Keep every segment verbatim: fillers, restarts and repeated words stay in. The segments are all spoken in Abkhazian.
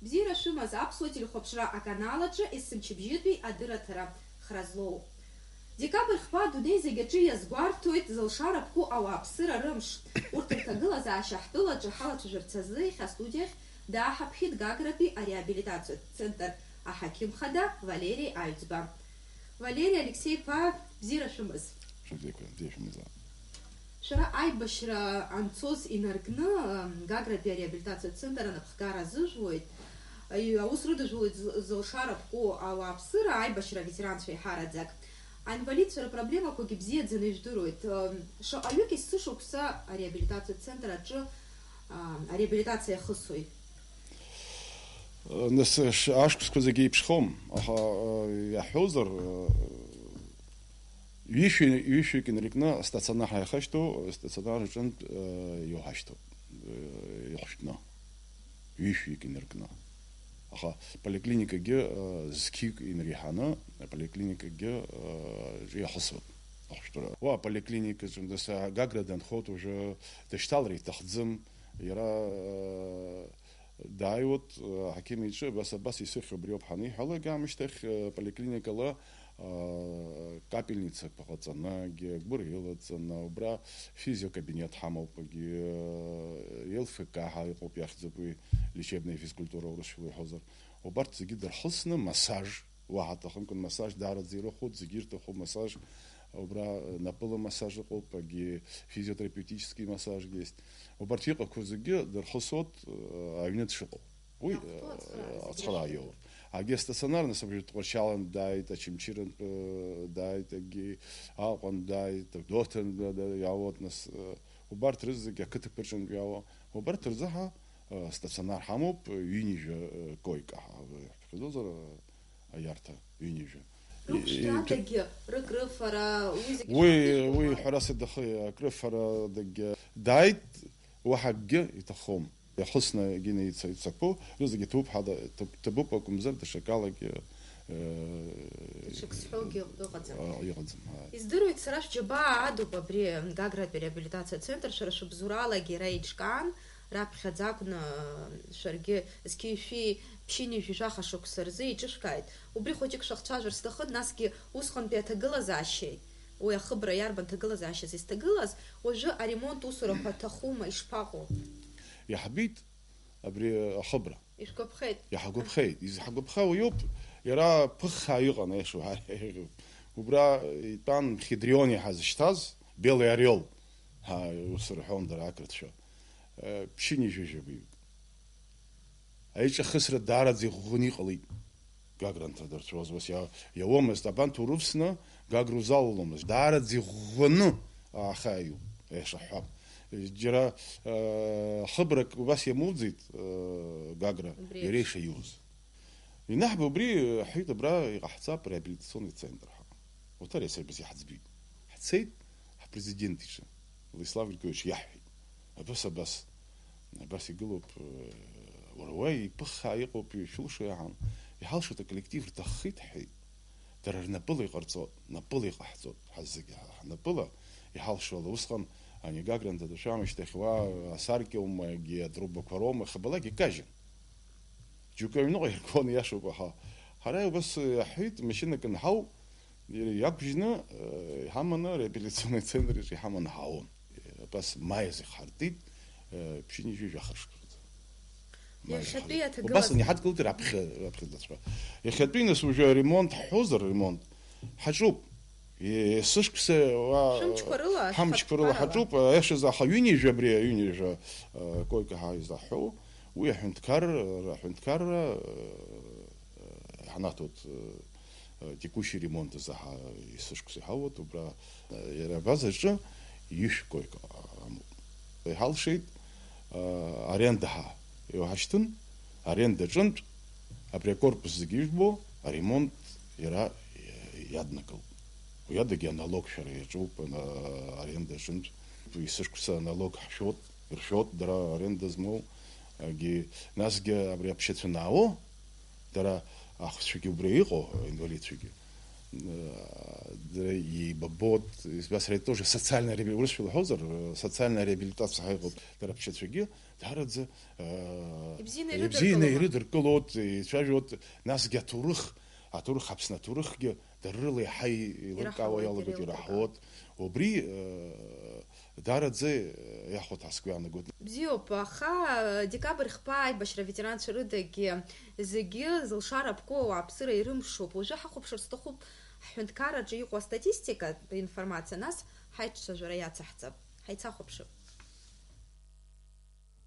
Бзиара шәымаз, аԥсуа телехәаԥшра аканал аҿы есымчыбжьытәи адырраҭара хра злоу. Декабрь хԥа адунеи зегь аҿы иазгәарҭоит зылшара ԥку ауааԥсыра рымш. Урҭ рҭагылазаашьа ҳтәылаҿы ҳалацәажәарц азы иахьа астудиахь дааҳаԥхьеит Гагратәи ареабилитациатә центр аҳақьым хада Валери Аҩӡба. Валери Алексеи-иԥа, бзиара шәымаз. Шәыбзиақәа, бзиа шәымазаап. Шәара аибашьра анцоз инаркны, Гагратәи ареабилитациатә центр анапхгара азыжәуеит. Аус рыдыжәлоит з-, зылшара ԥку ауааԥсыра, аибашьра аветеранцәа еиҳараӡак. Аинвалидцәа рыпроблемақәагьы бзиаӡаны ижәдыруеит. Шаҟаҩык есышықәса ареабилитациатә центр аҿы, а, ареабилитациа иахысуеит? Нас, ш-, ашықәсқәа зегьы еиԥшхом, аха, а, иаҳҳәозар, а, ҩышәи-, ҩышәҩык инаркны астационар ҳәа иахашьҭоу, астационар аҿынтә, а, иуҳашьҭоуп, а, ихәшәтәны. Ҩышәҩык инаркны. Аха аполиклиникагьы, а, зқьҩык инреиҳаны, аполиклиникагьы, а, иахысуеит ахәшәтәра. Уа аполиклиникаҿы, нас, а, Гагра данхоит, уже дышьҭалар иҭахӡам. Иара, а, дааиуеит, а, аҳақьым иҿы, абас, абас исыхьуеит, убриоуп ҳаниҳәалак аамышьҭахь, а, поликлиникала, а, капельницақәа ҟаҵаны, егьи агәыр илаҵаны, убра физиокабинет ҳамоуп, егьи, а, Л Ф К ҳәа иҟоуп, иахьӡуп уи, лечебная физкультура урысшәала иҳәозар. Убарҭ зегьы дырхысны, массаж, уаҳа аҭахымкәан, массаж даараӡа ирыхәоит, зегьы ирҭаху массаж, убра, а, напыла массаж ыҟоуп, егьи физиотерапевтический массаж есть. Убарҭ иҟақәоу зегьы дырхысуеит, а, аҩны дшыҟоу. Уи, иахәҭоу ацхыраа, э, зегьы ацхыраа рышьҭоуп. Иоуп. Егьи астационар, нас, абжьы Тҟәарчалантә дааит, Очамчырантә, э, дааит, егьи Аҟәантә дааит, Гәдоуҭантә да-, да-, иаауеит, нас, э, убарҭ рызегь ақыҭақәа рҿынтә иаауа. Убарҭ рзы ҳа, э, стационар ҳамоуп, ҩынҩажәа, э, койка ҳа-, ҳәа ҳәа ҳәа, э, аиарҭа, ҩынҩажәа. Рықәшьҭрадагьы, рыкрыфара, уи зегьы уи, шәаԥхьа уи ишәыхәо. Ҳәарас адахы, акрыфарадагьы дааит, уаҳа акгьы иҭахом. Иахысны егьины ица-, ицақәоу рызегьы ҭабуп ҳәа да-, ҭаб-, ҭабуп акәымзар, даҽакалагьы, э, Даҽак сҳәогьы ыҟаӡам. А, иҟаӡам, ааи. Издыруеит, сара шәџьабаа адуп абри Гагратәи реабилитациа центр, шәара шәыбзуралагьы иара еиҿкаан, раԥхьаӡа акәны, шәаргьы зқьи-шәи ԥшьынҩажәи жәаха шықәса рзы еиҿышәкааит. Убри хәыҷык шәахцәажәар сҭахын, насгьы усҟантәи аҭагылазаашьеи, уи ахыбра иарбан ҭагылазаашьаз изҭагылаз, уажәы аремонт усурақәа аҭахума, ишԥаҟоу? Иаҳбеит абри ахыбра. Ишәгәаԥхеит. Иаҳгәаԥхеит. Изҳагәаԥхауа иоуп, иара ԥыххаа иҟан, аиаша уҳәар. Убра итәан Мхидрион иаҳа зышьҭаз, Белый орел ҳәа ус рҳәон дара ақырҭцәа. Э, ԥшьынҩажәи жәабаҩык. Аиҿахысра даараӡа иӷәӷәаны иҟалеит. Гагра анҭадырцәуаз ус иа-, иауамызт, абанҭ урывсны Гагра узалаломызт. Даараӡа иӷәӷәаны аахаҩу, еиша ҳҳәап. Џьара, э, хыбрак убас иамоуӡеит, э, Гагра, убри иара еиԥш. Иша иуз. Ианаҳба убри, ҳҳәеит, абра иҟаҳҵап реабилитационный центр ҳәа. Уҭар иацырбаз иаҳӡбеит. Ҳцеит ҳпрезидент иҿы, Владислав Григорьевич иаҳҳәеит. Абас, абас, абас игылоуп, э, уара уа иԥыххаа иҟоуп, ишәылшо иаҳан, иҳалшоит аколлектив рҭаххеит, ҳҳәеит. Дара рнапыла иҟарҵоит, напыла иҟаҳҵоит, ҳазегьы ҳа-, ҳнапыла иҳалшо ала. Усҟан ани Гагра анҭадыршәамышьҭахь уа асаркьоума, егьи атрубақәа роума, хабалак икажьын. Џьоукы аҩныҟа иргон, иашоуп, аха ҳара убас иаҳҳәеит, машьынак анҳау, иақәжьны, э, иҳаманы, реабилитационный центр аҿы иҳаманы ҳаауон. Абас маи азы иҳартит, э, ԥшьынҩажәи жәаха шықәса рзы. Маи иахьатәи азы иҳартит. Аҭагылаз- Убас иҳадгылт раԥхьа, раԥхьаӡаҵәҟьа. Иахьатәи, нас, уже аремонт ҳҳәозар, аремонт ҳаҿуп. Е-, есышықәса уа, Шәымчқәа рыла, ҳамчқәа рыла шәхатәқәа рыла. Ҳаҿуп, аиашазы, аха ҩынҩажәа абри, аҩынҩажәа, э, койка ҳәа изаҳҳәоу, уи аҳәынҭқарра, аҳәынҭқарра, э, ҳанаҭоит, э, текущий ремонт азы ҳа-, есышықәса иҳауеит, убра, э, иара абазаҿы ҩышә койка амоуп. Иҳалшеит, э, аренда ҳа иуҳашьҭын, аренда аҿынтә абри акорпус зегьы ижәбо аремонт иара иаднакылт. Уи адагьы аналог шәара иаҿуп, ана-, аренда аҿынтә. Есышықәса аналог ҳшәот, иршәот дара аренда змоу, агьи, насгьы абри аԥшьацәа анаало, дара ахәцәагьы убри иҟоу, аинвалидцәагьы, Дара еибабоит, избан сара тоже социальная реабили-, урысшәа лҳәозар, социальная реабилитациа ҳәа иҟоуп, дара аԥшьацәагьы, даараӡа, ибзианы ибзианы ирыдыркылоит. Ирыдыркылоит, ицәажәоит, насгьы аҭоурых, аҭоурых, Аԥсны аҭоурыхгьы дара рыла еиҳа еилыркаауа иалагоит, ираҳауеит, ирыхәоит. Убри, даараӡа иахәоит ҳәа сгәы иаанагоит. Бзиоуп, аха, декабрь хԥа аибашьра аветеранцәа рыдагьы зегьы зылшара ԥку ауааԥсыра ирымшуп. Уажәы ҳахәаԥшыр сҭахуп ҳҳәынҭқарраҿы иҟоу астатистикатә информациа, нас ҳаиҿцәажәара иацаҳҵап. Ҳаицахәаԥшып.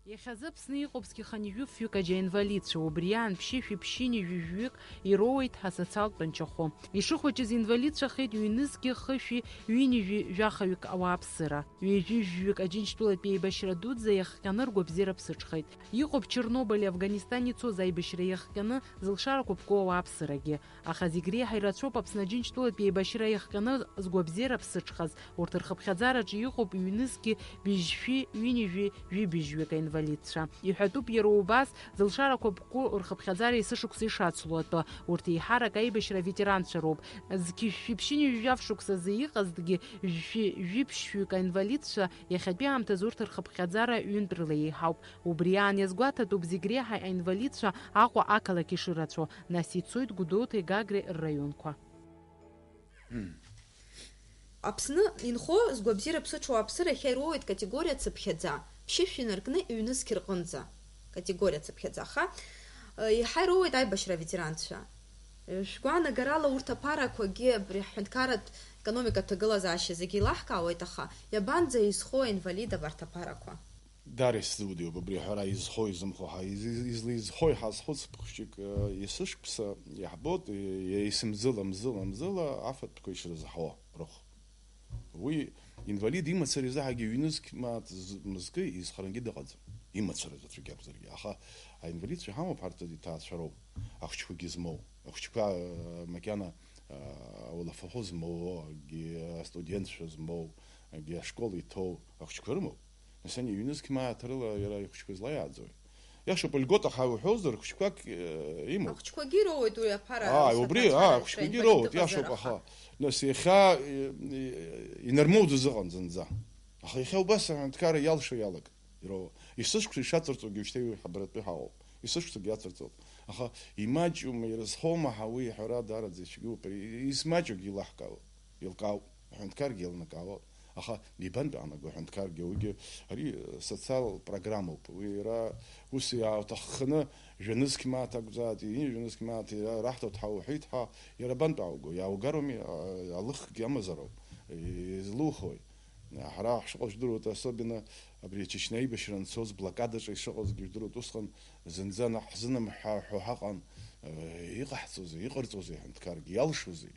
Иахьазы Аԥсны иҟоуп зқьы хынҩажәифҩык аџьаинвалидцәа, убри аан ԥшьышәи ԥшьынҩажәи жәҩык ироуеит асоциалтә тәанчахәы. Ишыхәыҷыз инвалидцәахеит ҩнызқьи хышәи ҩынҩажәи жәахаҩык ауааԥсыра. Ҩажәи жәҩык Аџьынџьтәылатәи еибашьра дуӡӡа иахҟьаны ргәабзиара ԥсыҽхеит. Иҟоуп Чернобыль, Афганистан ицоз аибашьра иахҟьаны зылшарақәа ԥку ауааԥсырагьы. Аха зегь реиҳа ирацәоуп Аԥсны Аџьынџьтәылатәи еибашьра иахҟьаны згәабзиара ԥсыҽхаз. Урҭ рхыԥхьаӡараҿы иҟоуп ҩнызқьи быжьшәи ҩынҩажәи жәибжьҩык аинвалидцәа. Иҳәатәуп иара убас зылшарақәа ԥку рхыԥхьаӡара есышықәса ишацло атәы. Урҭ еиҳарак аибашьра аветеранцәа роуп. Зқьышәи ԥшьынҩажәи жәаф шықәсазы иҟазҭгьы жәшәи жәиԥшьҩык аинвалидцәа иахьатәи аамҭазы урҭ рхыԥхьаӡара ҩынтә рыла еиҳауп. Убри аан иазгәаҭатәуп зегь реиҳа аинвалидцәа Аҟәа ақалақь ишырацәоу, нас ицоит Гәдоуҭеи Гагреи рраионқәа. Аԥсны инхо згәабзиара ԥсыҽу ауааԥсыра иахьа ироуеит категориа цыԥхьаӡа, ԥшьышә инаркны ҩнызқь рҟынӡа. Категориа цыԥхьаӡа, аха, э, иаҳа ироуеит аибашьра аветеранцәа. Э, шәгәаанагарала урҭ аԥарақәагьы абри ҳҳәынҭқарратә економикатә ҭагылазаашьа зегьы еилаҳкаауеит, аха иабанӡа изхо аинвалид абарҭ аԥарақәа? Дара исзудиоуп абри аҳәара, изхо, изымхо ҳа-, из-, из-, излаизхои ҳазхәыцп хәыҷык, э, есышықәса иаҳбоит, э, еисымзыла, мзыла, мзыла афатәқәа ишрызҳауа рыхә. Уи инвалид имацара изаҳагьы ҩнызқь мааҭ з-, мызкы изхарангьы дыҟаӡам, имацара заҵәык иакәзаргьы. Аха аинвалидцәа иҳамоуп ҳарҭ иҭаацәароуп, ахәыҷқәагьы змоу, ахәыҷқәа, э, макьана, э, ауалафахәы змоу, акгьы астудентцәа змоу, акгьы ашкол иҭоу ахәыҷқәа рымоуп. Нас ани ҩнызқь мааҭ рыла иара ихәыҷқәа излаиааӡои? Иашоуп, льгота ҳәа уҳәозар, хәыҷқәак, э, имоуп. Ахәыҷқәагьы роуеит уи аԥара. Ааи, убри, аа, ахәыҷқәагьы роуеит, иашоуп, аха, нас иахьа, э, э, инармоуӡаз ыҟан зынӡа. Аха иахьа убас аҳәынҭқарра иалшо иалагеит. Ироуа. Есышықәса ишацырҵогьы уажәшьҭа иҳабаратәы ҳаҟоуп. Есышықәсагьы иацырҵоит. Аха имаҷума, ирызхоума ҳәа уи иҳәара даараӡа ицәгьоуп. Измаҷугьы илаҳкаауеит, илкаауп. Аҳәынҭқаргьы еилнакаауеит. Аха ибантәу аанаго аҳәынҭқаргьы, уигьы ари социал программоуп. Уи иара ус иаауҭахханы, жәа-нызқь мааҭ акәзааит, ини, жәа-нызқь мааҭ иара раҳҭоит ҳәа уҳәеит ҳәа, иара абантәу аауго? Иааугароуми, а-, алыхгьы амазароуп, излухои? Ҳара ҳшыҟаз жәдыруеит, особенно абри ачечна аибашьра анцоз, блокадаҿы ишыҟазгьы жәдыруеит, усҟан зынӡа наҟ ҳзынамҳәа ҳәа ҳаҟан, э, иҟаҳҵозеи, иҟарҵозеи аҳәынҭқаргьы, иалшозеи?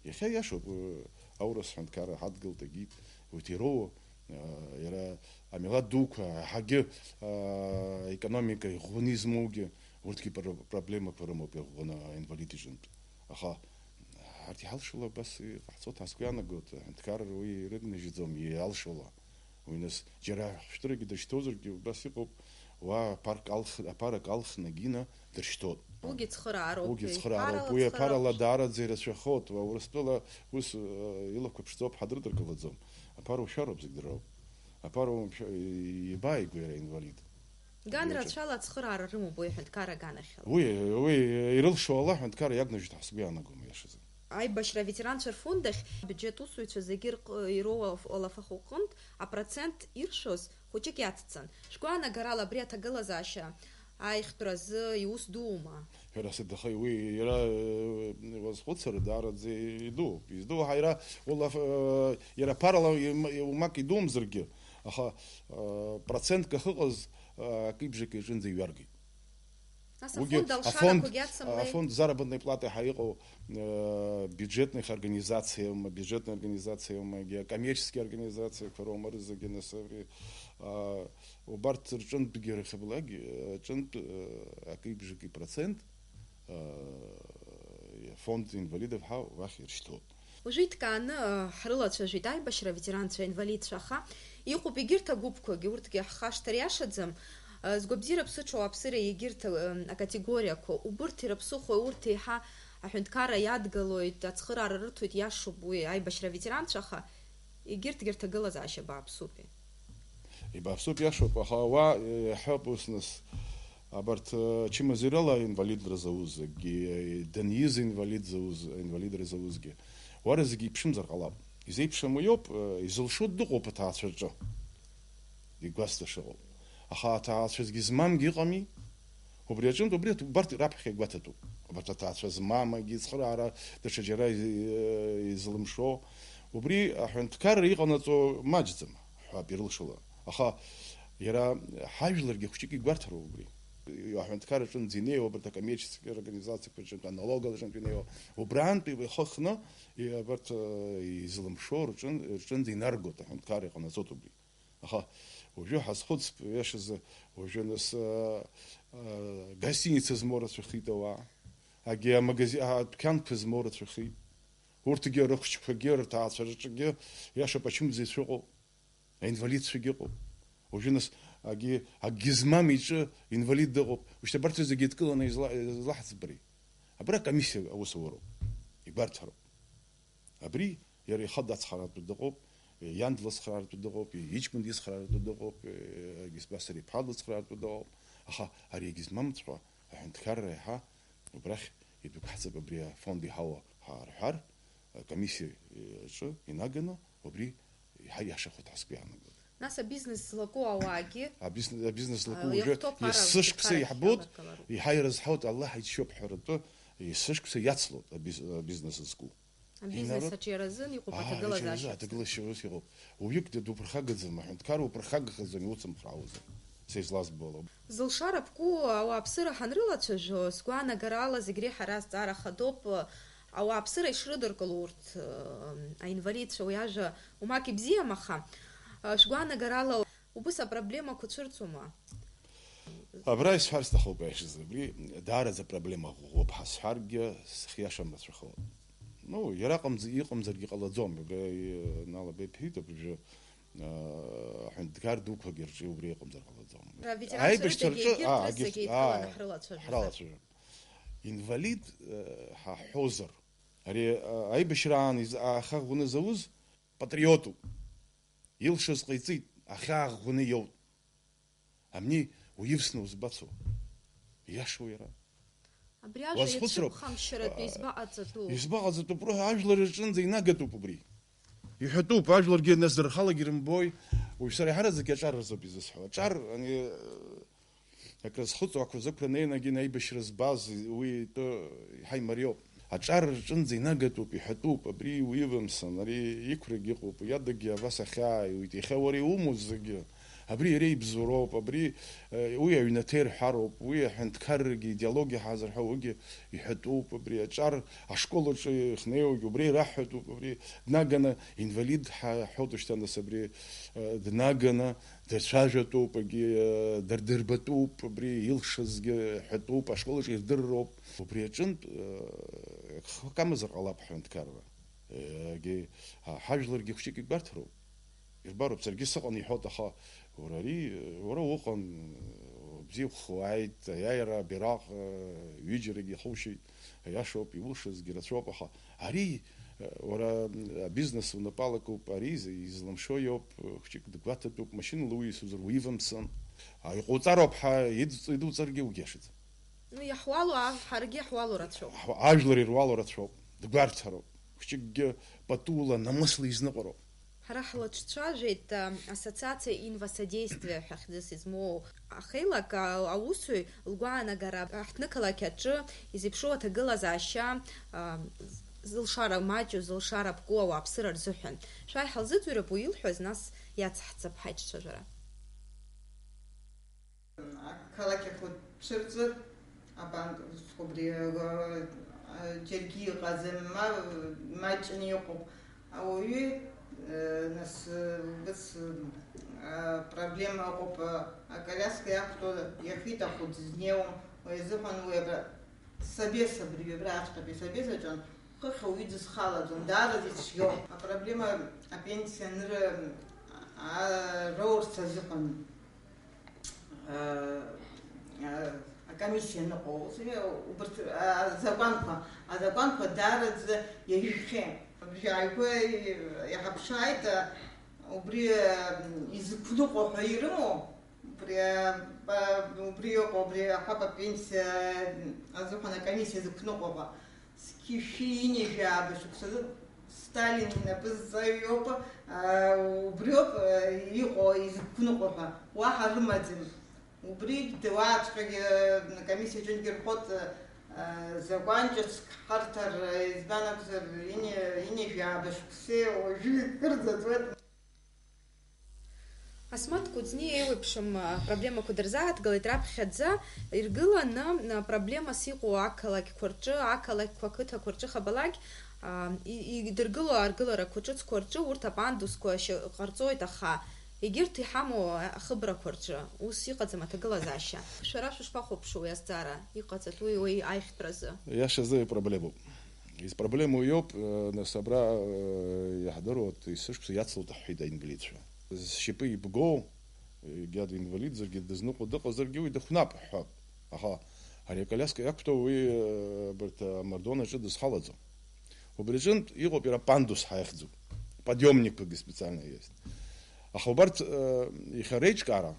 Иахьа иашоуп, э, аурыс ҳәынҭқарра ҳадгылт, егьит, уи ироуа, э, иара амилаҭ дуқәа, аиҳагьы, э, аекономика иӷәӷәаны измоугьы, урҭгьы пр-, проблемақәа рымоуп иӷәӷәаны аинвалид иҿынтә. Аха арҭ иҳалшола абас иҟаҳҵоит ҳәа сгәы иаанагоит, аҳәынҭқарра уи ирыгнажьӡом, иалшола. Уи нас, џьара хәшәтәрагьы дышьҭоузаргьы, убас иҟоуп, уа аԥарк алх-, аԥарак алхны Гина дыршьҭоуп. Уигьы цхыраароуп. Уигьы цхыраароуп. Уи аԥарала даараӡа ирацәахоит. Уа Урыстәыла ус, э, илақәа ԥшӡоуп, ҳа дрыдыркылаӡом. Аԥара ушәароуп, зегь дыроуп. Аԥара умшәа-, ибааигәа иара инвалид. Ган рацәала ацхыраара рымоуп уи аҳәынҭқарра аганахьала. Уи, уи ирылшо ала аҳәынҭқарра иагнажьит ҳәа сгәы иаанагом, иашазы. Аибашьра аветеранцәа рфонд ахь абиуџьет усуҩцәа зегьы рҟ-, ироуа алаф-, алафахәы рҟынтә апроцент иршәоз хәыҷык иацҵан. Шәгәаанагарала абри аҭагылазаашьа аиӷьтәразы иус дуума? Ҳәарас, аха уи иара, э, уазхәыцыр, даараӡа идууп. Издуу ҳәа иара, улаф-, э, иара ԥарала иум-, иумак идумзаргьы, аха, э, процентк ахьыҟаз, э, акы-ибжак иаҿынӡа иҩаргеит. Нас уигьы афонд алшарақәагьы ацымлеи? Афонд заработной платы ҳәа иҟоу, э, бюджетных организациям, бюджетные организациям, егьи акоммерческие организациақәа роума рызегьы, нас абри, э, убарҭ рҿынтәгьы рхьыблак, э, ҿынтә, э, акы-ибжаки процент, э, фонд инвалидов ҳәа уахь иршьҭоуп. Уажәы иҭкааны, э, ҳрылацәажәеит аибашьра аветеранцәа, аинвалидцәа, аха иҟоуп егьырҭ агәыԥқәагьы, урҭгьы ҳхашҭыр иашаӡам. Э, згәабзиара ԥсыҽу ауааԥсыра егьырҭ, э, акатегориақәа, убырҭ ирыԥсыхәои, урҭ еиҳа Аҳәынҭқарра иадгылоит, ацхыраара рырҭоит, иашоуп уи аибашьра аветеранцәа, аха егьырҭгьы рҭагылазаашьа бааԥсуп. Ибааԥсуп, иашоуп, аха уа иаҳҳәап ус нас, абарҭ, э, ачымазаҩрала инвалидра зауз, акгьы, э, даниз инвалид зауз, инвалидра зауазгьы, уара зегьы иԥшымзар ҟалап. Изеиԥшым уиоуп, э, изылшо дыҟоуп аҭаацәа рҿы. Игәасҭа шыҟоу. Аха аҭаацәа зегьы змамгьы ыҟами. Убри аҿынтә убри убарҭ раԥхьа игәаҭатәуп. Абарҭ аҭаацәа змамгьы, ицхыраара даҽа џьара изылымшо. Убри аҳәынҭқарра иҟанаҵо маҷӡам, ҳәап, ирылшала. Аха иара ҳажәларгьы хәҷык игәарҭароуп убри. Аҳәынҭқарра аҿынӡа инеиуа, абарҭ акоммерческие организациақәа рҿынтә, аналогалар рҿынтә инеиуа, убрантәи ихыхны, абарҭ, э, изылымшо рҿын-, рҿынӡа инаргоит, аҳәынҭқарра иҟанаҵоит убри. Аха уажәы ҳазхәыцп, иашазы, уажәы нас, э, э, гостиница змоу рацәахеит ауаа, агьи амагазин, а, адәқьанқәа змоу рацәахеит. Урҭгьы рыхәҷқәагьы, рҭаацәа рҿгьы, иашоуп, ачымазаҩцәа ыҟоуп, аинвалидцәагьы ыҟоуп. Уажәы нас, агьи, акгьы змам иҿы инвалид дыҟоуп. Ушьҭа абарҭ зегьы еидкыланы изла-, излаҳӡбари? Абра акомиссиа аус ауроуп, игәарҭароуп. Абри иара ихы дацхраартә дыҟоуп, иан длыцхраартә дыҟоуп, иҷкәын дицхраартә дыҟоуп, егьызбасыр иԥҳа длыцхраартә дыҟоуп. Аха ари егьызмамҵәҟьа аҳәынҭқарра иаҳа убрахь идәықәҳҵап, абри афонд иҳауа ҳарҳәар, акомиссиа аҿы инаганы убри иаҳа иашахоит ҳәа сгәы иаанагоит. Нас абизнес злаку ауаагьы, Абизн-, абизнес злаку а, уажәы иахәҭоуп ара есышықәса иҳабоит, иҳаирызҳауеит, Аллаҳ иџьшьоуп ҳәа ртәы, есышықәса иацлоит абиз-, абизнес зку. Абизнес Инарод- аҿиаразын иҟоуп Аа, аҭагылазаашьа аҿиаразы, аҭагылазаашьа. Аҭагылазаашьа ус иҟоуп. Уаҩык д-, дуԥырхагаӡам, аҳәынҭқар уԥырхагахаӡам, иуцымхраузар. Са излазбо ала. Зылшара бку ауааԥсыра ҳанрылацәажәо, сгәаанагарала зегь реиҳа ара азҵаара хадоуп, ауааԥсыра ишрыдыркыло урҭ, э, аинвалидцәа, уи ажәа умак ибзиам, аха, э, шәгәаанагарала убыс апроблемақәа цәырҵуама? Абра исҳәар сҭахуп, аиашазы, абри даараӡа проблема ӷәӷәоуп ҳәа сҳәаргьы схиашам рацәахауан. Ну, иара аҟамӡ-, иҟамзаргьы ҟалаӡом, абра, э, Нала Беи иҳәеит, абыржәы, э, аҳәынҭқар дуқәагьы рҿы убри иҟамзар ҟалаӡом. Ра-, ветеранцәа Аибашьцәа рыдагьы рҿы, егьырҭ аа, рзегьы егьырҭ еидкыланы аа, ҳрылацәажәозар. Ҳралацәажәап. Инвалид, э, ҳа ҳҳәозар, ари, э, аибашьраан из-, ахьаа ӷәӷәаны зауз патриотуп. Илшаз ҟаиҵеит, ахьаа ӷәӷәаны иоут. Амни уивсны узбацо. Ииашоу иара. Абри ажәа Уазхәыцроуп. Иацәыԥхамшьаратәы избаҟаҵатәу? Избаҟаҵатәуп, ро-, ажәлар рҿынӡа инагатәуп убри. Иҳәатәуп, ажәларгьы нас дырхалагьы рымбои. Уажә сара иаҳараӡак аҿар рзоуп изысҳәо. Аҿар, ани, акрызхәыцуа ақәа зықәра неинагьы аибашьра збаз уи итәы иаҳа имариоуп. Аҿар рҿынӡа инагатәуп, иҳәатәуп, абри уивамсан, ари иқәрагь ыҟоуп, уи адагьы абас ахьааиуеит, иахьа уара иумоу зегьы, абри иара ибзоуроуп, абри, э, уи аҩнаҭа ирҳәароуп, уи аҳәынҭқаррагьы идеологиа ҳазырҳәо уигьы иҳәатәуп, абри аҿар ашкол аҿы ихнеиуагь убри ираҳҳәатәуп, абри днаганы инвалид ҳа-, ҳҳәоит шьҭа нас абри, э, днаганы дырцәажәатәуп, егьи, э, дырдырбатәуп, абри илшазгьы ҳәатәуп, ашкол аҿы ирдырроуп. Убри аҿынтә, э, хкамызар ҟалап ҳҳәынҭқарра. Егьи, а, ҳажәларгьы хәҷык игәарҭароуп. Ирбароуп, саргьы сыҟан иҳәоит, аха уара ари, уара уҟан, бзиа уххуааит, аиааира абираҟ, э, ҩыџьарагьы ихушьеит, аиашоуп, иулшазгьы рацәоуп, аха ари, э, уара, м, абизнес унапы алакуп, ари из-, излымшо иоуп, хәҷык дгәаҭатәуп, машьынала уиасызар уивамсын. А, иҟауҵароуп ҳәа идуҵ-, идуҵаргьы угьиашаӡам. Ну, иаҳуало, а, ҳаргьы иаҳуало рацәоуп. Ҳа-, ажәлар ируало рацәоуп, дгәарҭароуп, хәҷыкгьы патула, намысла изныҟәароуп. Ҳара ҳлаҿцәажәеит, а, ассоциациа Инвасодействие ҳәа хьӡыс измоу ахеилак, а, аусзуҩ лгәаанагара ҳҭнықалақь аҿы изеиԥшроу аҭагылазаашьа, а, зылшара маҷу, зылшара ԥку ауааԥсыра рзыҳәан. Шәааи ҳалзыӡырҩып уи илҳәаз, нас иацҳҵап ҳаиҿцәажәара. Ақалақь ахь уцәырҵыр, абанк, убри, э, э, џьаргьы иҟаӡам, ма, маҷны иҟоуп. Ауаҩы, э, нас, э, убыс, э, проблема ыҟоуп, э, аколяска иақәтәоу иахьиҭаху дызнеиуам, уи азыҳәан уи абра собес, абри абра аҵәҟьатәи собес аҿы хыхь ауаҩы дызхалаӡом, даараӡа ицәгьоуп. Апроблема апенсиа анырроурц азыҳәан. А, а, Комиссиа аныҟоу, убарҭ, а, азакәанқәа, азакәанқәа даараӡа иажәхьеит. Абжьааигәа иҳаԥшааит, а, убри, а, изықәныҟәо ҳәа ирымоу, убри, а, ба-, убри иҟоу, абри аҳәап апенсиа азыҳәан акомиссиа зықәныҟәо ҳәа. Зқьи шәи ҩынҩажәи ааба шықәсазы Сталин инапы зҵаҩу иоуп, а, убриоуп, а, иҟоу изықәныҟәо ҳәа, уаҳа рымаӡам. Убригь дуааҵәҟьагьы акомиссиа аҿынгьы рхәыҵ, а, закәан ҿыцк ҳарҭар, а, избан акәзар, ини-, ҩынҩажәи ааба шықәсеи уажәы кырӡа ҵуеит. Асмаҭ Кәыҵниа еиуеиԥшым, а, проблемақәа дырзааҭгылеит, раԥхьаӡа иргыланы, а, проблемас иҟоу ақалақьқәа рҿы, ақалақьқәа, ақыҭақәа рҿы хабалак, а, и-, идыргыло аргыларақәа ҿыцқәа рҿы урҭ апандусқәа шьа-, ҟарҵоит, аха егьырҭ иҳамоу ахыбрақәа рҿы ус иҟаӡам аҭагылазаашьа. Шәара шәышԥахәаԥшуеи азҵаара иҟаҵатәуи уи аихтәразы? Иашазы ипроблемоуп. Изпроблемоу иоуп, э, нас абра, э, иаҳдыруа, есышықәса иацлоит ҳҳәеит аинвалидцәа. Зшьапы ибгоу, егьа динвалидзаргьы, дызныҟәо дыҟазаргьы, уи дыхәнап ҳҳәап. Аха ари аколиаска иақәтәоу уи, э, абарҭ амардуан аҿы дызхалаӡом. Убри аҿынтә иҟоуп иара пандус ҳәа иахьӡу. Подъёмникқәагьы специально есть. Аха убарҭ, э, иахьа реиҿкаара,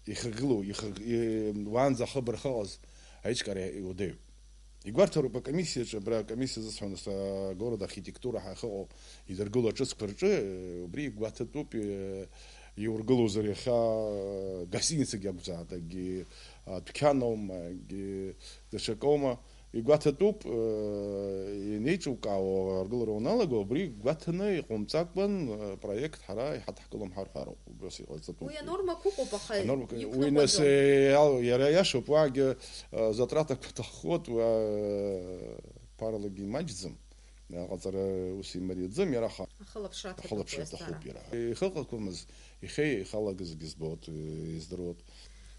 ихагылоу, ихаг-, и-, уаанӡа ахыбра ахьыҟаз аиҿкаара иуадаҩуп. Игәарҭароуп акомиссиаҿы, абра акомиссиа зысҳәон, нас, агород архитектура ҳәа ахьыҟоу идыргыло аҿыцқәа рҿы, э, убри игәаҭатәуп, э, иургылозар иахьа, э, гостиницагьы акәзааит, акгьы, а, дәқьан аума, акгьы даҽакоума, игәаҭатәуп, э, инеиҿукаауа аргылара уаналаго, убри гәаҭаны иҟоумҵакәан, э, проект ҳара иҳаҭ- Ҳкылымҳар ҳәа убас иҟаҵатәуп. Уи анормақәа ыҟоуп, аха Анормақәа, уи нас, иқәныҟәаӡом. Э, иал-, иара иашоуп, уаагьы, э, затратақәа ҭаххоит, уа, э, ԥарлагьы имаҷӡам, аҟаҵара ус имариаӡам, иара аха Ахылаԥшра аҭахуп ахылаԥшра уи азҵаара. Аҭахуп иара. Ихы ыҟақәамыз, ихы ихалагазгьы збоит, э, издыруеит.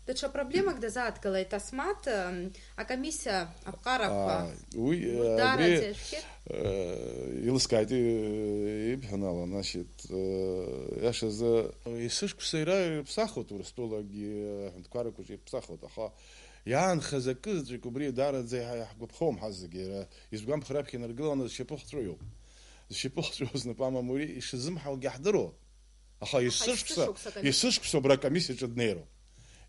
Даҽа проблемак дазааҭгылеит Асмаҭ, м, Акомиссиа аԥҟарақәа. Аа, уи, урҭ э, даараӡа абри, иашәхьеит. Э, илыскааит, э, ибҳәан ала, значит, э, иашазы, есышықәса ира-, ирыԥсахуеит Урыстәылагьы, аҳәынҭқаррақәаҿы ирыԥсахуеит, аха иаанхаз акы заҵәык убри даараӡа иҳа-, иаҳгәаԥхом ҳазегьы, иара изгәамԥхо раԥхьа инаргыланы зшьапы хҵәоу иоуп. Зшьапы хҵәоу знапы амам уи ишазымҳауагьы иаҳдыруа. Аха Аха есышықәса, есышықәса акомиссиа. Есышықәса убра акомиссиаҿы днеироуп.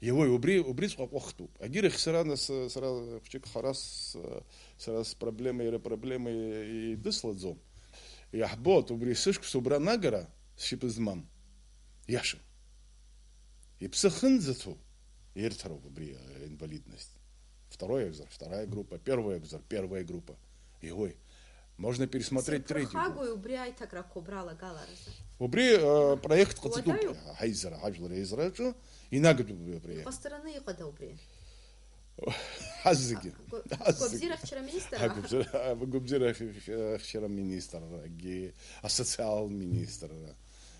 Иауеи, убри, убриҵәҟьа ҟәыхтәуп. Егьирахь сара нас, сара хәҷык хара с-, сара спроблема, иара проблема идыслаӡом. Иаҳбоит, убри есышықәса убра анагара сшьапы змам. Иашам. Иԥсы ахьынӡаҭоу ирҭароуп убри, э, инвалидность. Второй акәзар, вторая группа, первая акәзар, первая группа. Иауеи. Можно пересмотреть третью. Сырԥырхагои убри аиҭакрақәа убра алагаларазы? Убри, э, проект ҟаҵатәуп, уадаҩуп? Ҳаизара, ҳажәлар реизараҿы инагатәуп убри апроект. Иҟасҵараны иҟада убри? Ҳазегьы. Агәы-, Ҳазегьы. Агәабзиара ахьчара аминистр? Агәабзиара, агәабзиара ахь-, ахьчара аминистррагьы, асоциал министрра.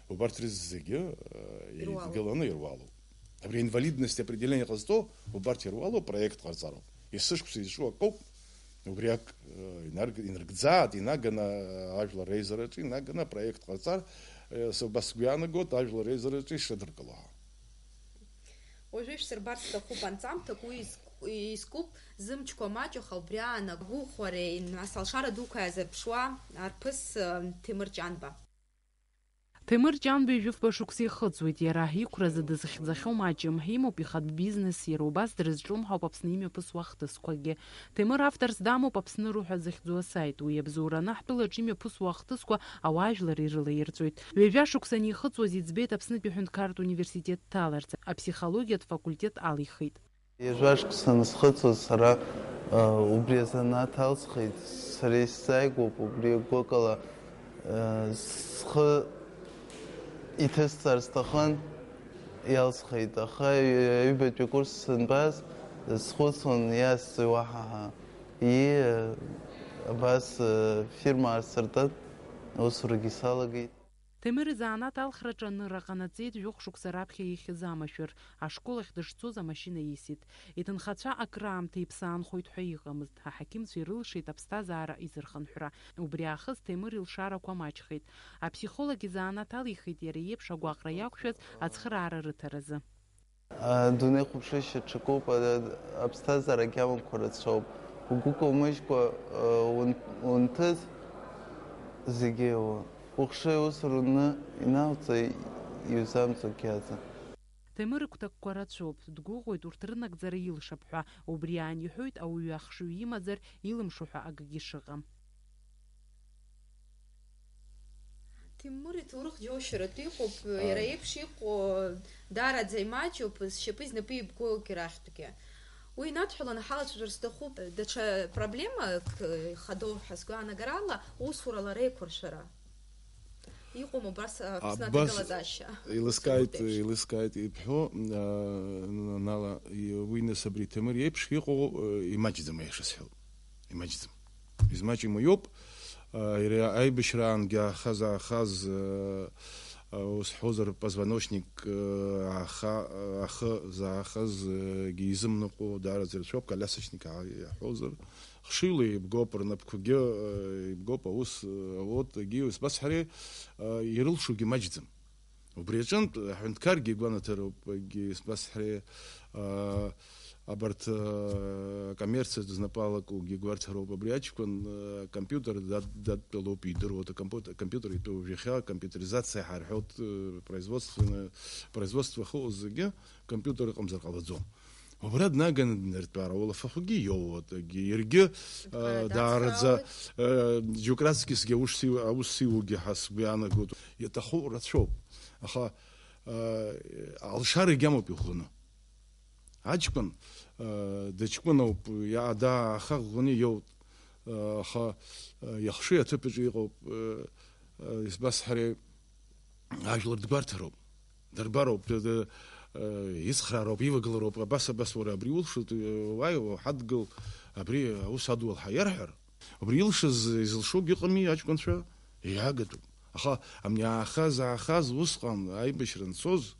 Убарҭ рызегьы, э, Ируалуп. Еидгыланы ируалуп. Абри инвалидность определение ҟазҵо убарҭ ируалу апроект ҟарҵароуп. Есышықәса изҿу акоуп, убри ак, э, инарг-, инаргӡааит, инаганы, э, ажәлар реизараҿы, инаганы апроект ҟарҵар, э, с-, убас сгәы иаанагоит, ажәлар реизараҿы ишрыдыркыло ҳәа. Уажәы ишәсырбарц сҭахуп анҵамҭак, уи изк-, изкуп зымчқәа маҷу, аха убри аан агәыӷәӷәареи, нас алшара дуқәа иаазырԥшуа арԥыс, э, Ҭемыр Ҷанба. Ҭемыр Ҷанба ҩажәи фба шықәса ихыҵуеит иара. Иқәразы дызхьӡахьоу маҷым. Имоуп ихатә бизнес, иара убас дрызҿлымҳауп Аԥсны имҩаԥысуа ахҭысқәагьы. Ҭемыр авторс дамоуп Аԥсны рыҳәа захьӡу асаит. Уи абзоураны ҳтәылаҿы имҩаԥысуа ахҭысқәа ауаажәлар ирылаирҵоит. Ҩажәа шықәса анихыҵуаз иӡбеит Аԥснытәи аҳәынҭқарратә университет дҭаларц, аԥсихологиатә факультет алихит. Ҩажәа шықәса анысхыҵуаз сара, э, убри азанааҭ алсхит, сара исзааигәоуп убри агәыкала, э, схы иҭысҵар сҭахын, иалсхит, аха ҩ-, ҩбатәи акурс санбаз, схәыцуан, иасҵои уаҳа ҳәа. Ии, абас, э, фирма аасыртын, аусурагьы салагеит. Ҭемыр изанааҭ алхраҿы анырра ҟанаҵеит, жәохә шықәса раԥхьа ихьӡ амашәыр, ашкол ахь дышцоз амашьына исит. Иҭынхацәа акраамҭа иԥсы аанхоит ҳәа иҟамызт, аҳақьымцәа ирылшеит аԥсҭазаара изырхынҳәра. Убри аахыс Ҭемыр илшарақәа маҷхеит. Аԥсихолог изанааҭ алихит иара иеиԥш агәаҟра иақәшәаз ацхыраара рыҭаразы. Адунеи хәаԥшышьа ҽакуп, а-, аԥсҭазаара агьамақәа рацәоуп. Угәы каумыжькәа, а, ун-, унҭыз зегьы еиуоу. Ухшыҩ усура уны иналҵ, иузамҵогьы аӡам. Ҭемыр игәҭакқәа рацәоуп, дгәыӷуеит урҭ рынагӡара илшап ҳәа. Убри аан иҳәоит, ауаҩы ахшыҩ имаӡар, илымшо ҳәа акгьы шыҟам. Ҭемыр иҭоурых џьоушьаратәы иҟоуп, иара иеиԥш иҟоу даараӡа имаҷуп, зшьапы знапы ибгоугьы рахьтәгьы. Уи инадҳәаланы ҳалацәажәар сҭахуп даҽа проблемак, хадоу ҳәа сгәаанагарала, усурала реиқәыршәара. Иҟоума убас, а, Аԥсны абас аҭагылазаашьа? Еилыскааит, еилыскааит ибҳәо, а, Нала, и-, уи нас абри Ҭемыр иеиԥш иҟоу, э, имаҷӡам, аиаша сҳәап. Имаҷӡам. Измаҷым уиоуп. А, иара аибашьраангьы аахаз, аахаз, э, а, ус ҳҳәозар, позвоночник, э, ааха-, ахы заахаз, э, гьы изымныҟәо даараӡа ирацәоуп, колясочник аа-, иаҳҳәозар. Хшыҩла еибгоуп, рнапқәагьы, э, еибгоуп, аус, э, ауеит, егьи, исбасҳәари, э, ирылшогьы маҷӡам. Убри аҿынтә, аҳәынҭқаргьы игәанаҭароуп, егьи, исбасҳәари, э, абарҭ, э, акоммерциатә знапы алакугьы гәарҭароуп. Абри аҷкәын, э, компиутер дад-, дадтәалоуп, идыруеит, акомпиут-, акомпиутер итәы уажә иахьа, компьютеризациа ҳәа ирҳәоит, э, производственное, производство ахьыҟоу зегьы компиутер ыҟамзар ҟалаӡом. Убра днаганы днартәар, ауалафахәгьы иоуеит, егьи, иаргьы, э, даараӡа, э, џьоук раҵкьысгьы аус иу-, аус иугьы ҳәа сгәы иаанагоит. Иаҭаху рацәоуп. Аха, э, алшара егьамоуп иӷәӷәаны. Аҷкәын, э, дыҷкәыноуп, иа-, даа, аха ӷәӷәаны иоут. Э, аха, э, иахшыҩ аҭыԥаҿы иҟоуп, э, э, избасҳәари, ажәлар дгәарҭароуп, дырбароуп, д-, д-, э, ицхраароуп, ивагылароуп, абас, абас, уара абри улшоит, э, уааи, уҳадгыл, абри аус адулҳа иарҳәар, убри илшаз, изылшогьы ыҟами аҷкәынцәа, иаагатәуп. Аха абни аахаз, аахаз усҟан аибашьра анцоз,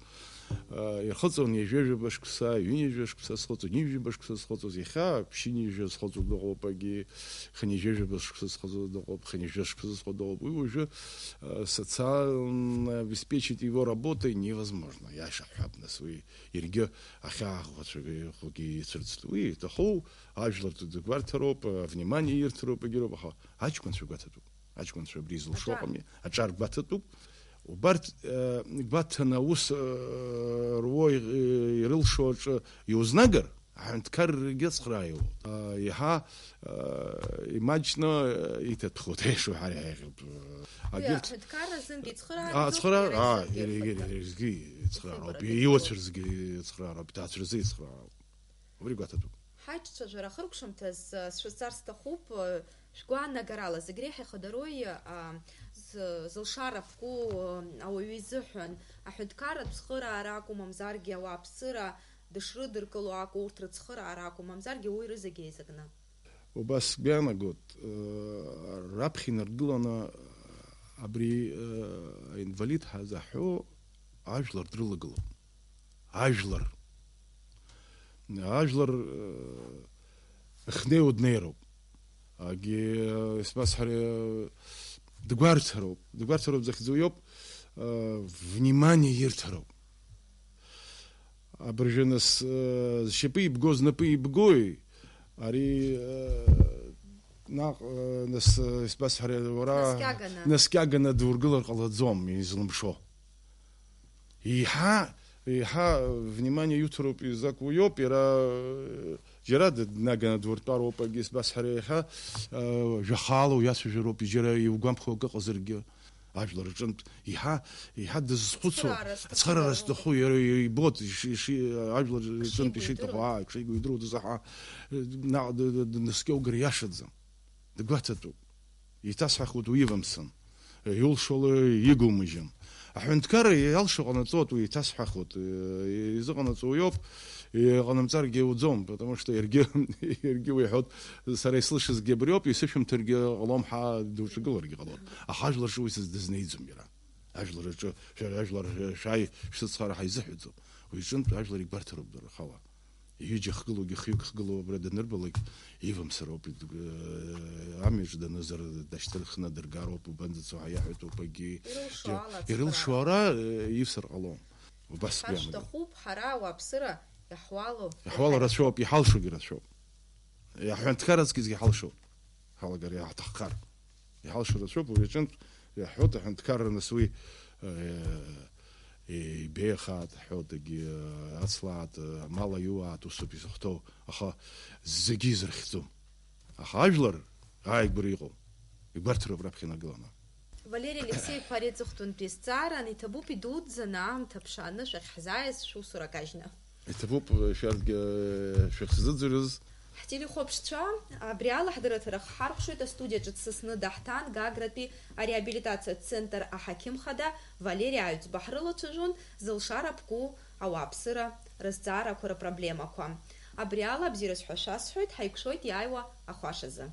э, ирхыҵуан ҩажәа-ҩажәаба шықәса, ҩынҩажәа шықәса зхыҵуаз, ҩынҩажәаба шықәса зхыҵуаз, иахьа ԥшьынҩажәа зхыҵуа дыҟоуп, егьи хынҩажәа-ҩажәаба шықәса зхыҵуа дыҟоуп, хынҩажәа шықәса зхыҵуа дыҟоуп. Уи уажәы, э, социально обеспечить его работой невозможно. Иаша ҳҳәап, нас, уи иаргьы ахьааӷәӷәацәагьы ицәырҵт. Уи иҭаху ажәлар дгәарҭароуп, э, внимание ирҭароуп, егьироуп, аха аҷкәынцәа гәаҭатәуп. Аҷкәынцәа абри изылшо ыҟами, аҿар гәаҭатәуп. Убарҭ, э, гәаҭаны аус, э, руо, э, ирылшо аҿы иузнагар, аҳәынҭқаррагьы ацхрааиуеит. Э, еиҳа, э, имаҷны, э, иҭатәхоит, аиаша уҳәар иаҳаиӷьуп. Уи агьырҭ аҳәынҭқарра азынгьы ицхраарызоуп, ацхраа-, иара аа, изынгьы иара, иара, иара, иара изгьы ицхраароуп, иуацәа рзгьы ицхраароуп, иҭаацәа рзы ицхраароуп. Убри гәаҭатәуп. Ҳаиҿцәажәара ахыркәшамҭаз, а, сшәырҵар сҭахуп, а, шәгәаанагарала, зегь реиҳа ихадарои, а, з-, зылшара ԥку, а, ауаҩы изыҳәан, аҳәынҭқарратә цхыраара акәу, мамзаргьы ауааԥсыра дышрыдыркыло акәу, урҭ рыцхыраара акәу, мамзаргьы уи рызегь еизакны? Убас сгәы иаанагоит, э, раԥхьа инаргыланы абри, э, аинвалид ҳәа заҳәо ажәлар дрылагылоуп. Ажәлар. Ажәлар, э, ахьнеиуа днеироуп. Агьи, э, исбасҳәари, э, дгәарҭароуп. Дгәарҭароуп захьӡу иоуп, э, внимание ирҭароуп. Абыржәы нас, э, зшьапы ибго знапы ибгои? Ари, э, наҟ, э, нас, э, исбасҳәари, уара наскьаганы, наскьаганы дургылар ҟалаӡом, излымшо. Еиҳа, еиҳа внимание иуҭароуп, изакәу иоуп, иара, э, џьара д-, днаганы дуртәароуп, агьи исбасҳәари, иахьа, э, жәахаала уиацәажәароуп, џьара иугәамԥхо акы ыҟазаргьы. Ажәлар рҿынтә еиҳа, еиҳа дызхәыцуа, ацхыраара зҭаху, ацхыраара зҭаху иара ибоит, иши-, иши-, ажәлар рҿынтә ишиҭаху, аа, ишигәы идыруа дызаҳа, наҟ д-, д-, днаскьоугар иашаӡам. Дгәаҭатәуп. Еиҭасҳәахуеит, уивамсын. Иулшола игумыжьын. Аҳәынҭқарра иалшо ҟанаҵоит, уи еиҭасҳәахуеит. Изыҟанаҵо уиоуп, иҟанамҵаргьы иуӡом, потому что иаргьы, иаргьы уи иҳәоит, сара ислышазгьы абриоуп, исышәымҭаргьы ҟалом, ҳа дуҿагыларгьы ҟалоит. Аха ажәлар рҿы уи сыз-, дызнеиӡом иара. Ажәлар рҿы, шәара ажәлар шәааи, шәсыцхраара ҳаизыҳәаӡом. Уи аҿынтә ажәлар игәарҭароуп дара рхала. Ҩыџьа ахгылоугьы, хҩык ахгылоу абра данырбалак, ивамсыроуп, ид-, э, амҩаҿ данызар, дашьҭырхны дыргароуп, убанӡацо ҳәа иаҳәатәуп, агьи ирылшо џьа-, ала ирылшо ацхыраара. Ара, э, ивсыр ҟалом. Убас сгәы иаанагон. Ҳашҭахуп ҳара ауааԥсыра иаҳуало. Иаҳуало рацәоуп, иҳалшогьы рацәоуп. Аҳәынҭқар аҵкысгьы иҳалшоуп. Ҳалагар иаҳҭаххар. Иҳалшо рацәоуп, уи аҿынтә иаҳҳәоит, аҳәынҭқарра нас уи, э, ибеиахааит, ҳҳәоит, егьи, э, ацлааит, э, амал аиуааит, усоуп изыхәҭоу. Аха зегьы изырхьӡом. Аха ажәлар ааигәара иҟоу, игәарҭароуп раԥхьа инагыланы. Валери Алексеи-иԥа ари аҵыхәтәантәи азҵаара аниҭабуп идуӡӡаны аамҭа ԥшааны шәахьҳзааиз шәусура кажьны. Иҭабуп, шәарҭгьы шәахьзыӡырыз. Ҳтелехәаԥшцәа, абри ала ҳдырраҭара хҳаркәшоит, астудиаҿы дсасны даҳҭан Гагратәи ареабилитациатә центр аҳақьым хада Валери Аҩӡба ҳрылацәажәон зылшара ԥку ауааԥсыра рызҵаарақәа рыпроблемақәа. Абри ала бзиараз ҳәа шәасҳәоит, ҳаиқәшәоит иааиуа ахәашазы.